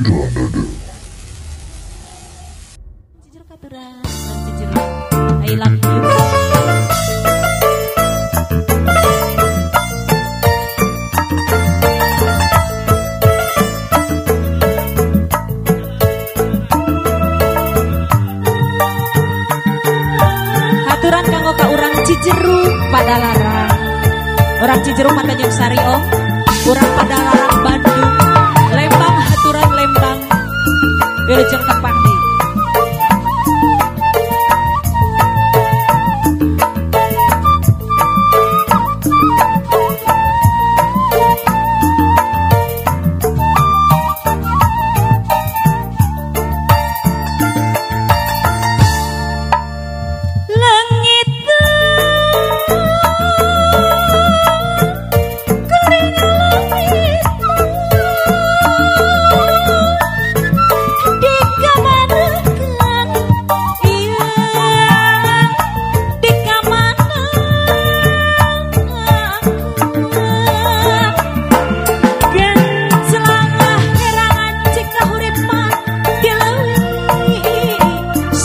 I love you. Aturan kanggo ka urang Cijeruk Padalarang. Urang Cijeruk Tanjung Sari om. Urang Padalarang Bandung. Lembang haturan Lembang. Wilujeng tepang di.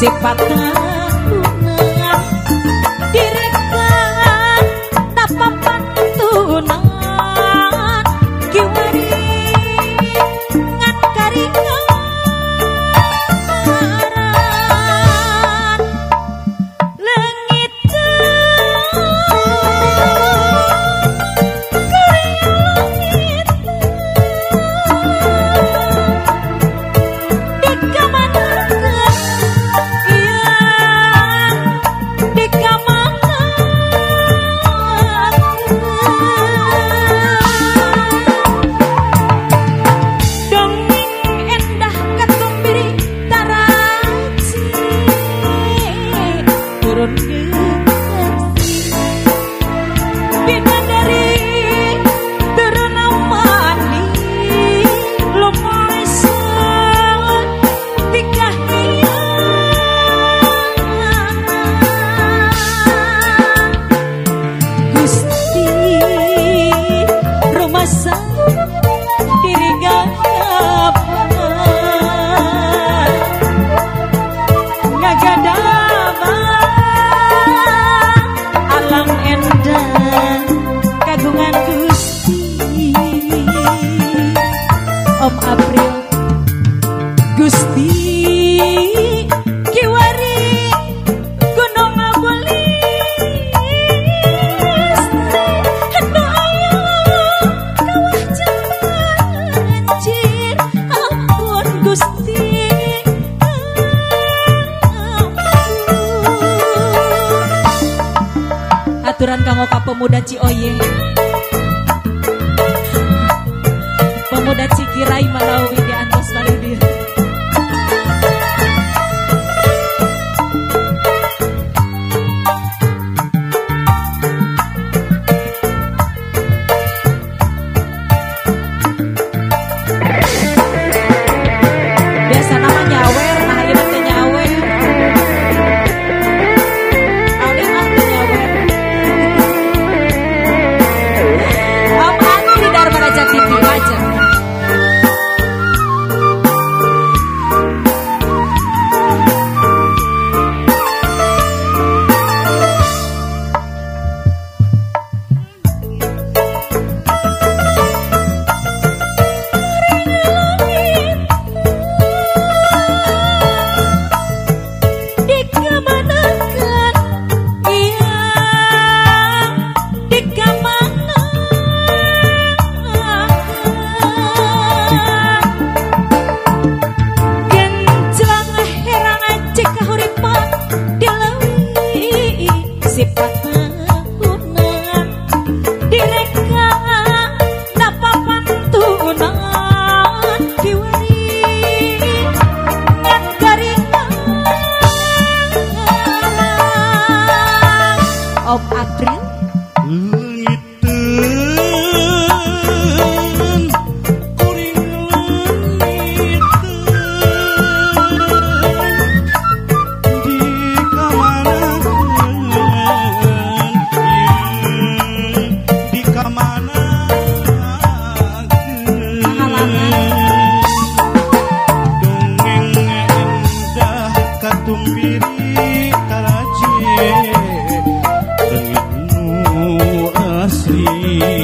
Sifat kagungan dirikan tapa pantunan kiwari ngan karingaran leungit kuring leungit dikamanakeun. Om April Gusti kiwari gunung abulis hendo aya kawah banjir ampun Gusti ampun. Aturan kanggo ka pemuda Cioye, pemuda Cikirai Malawi di antos balik. Biasa nama nyawer, nah ieu teh nyawer. Audin ah teh nyawer. Om Andi Dharma Raja TV aja. Wangi.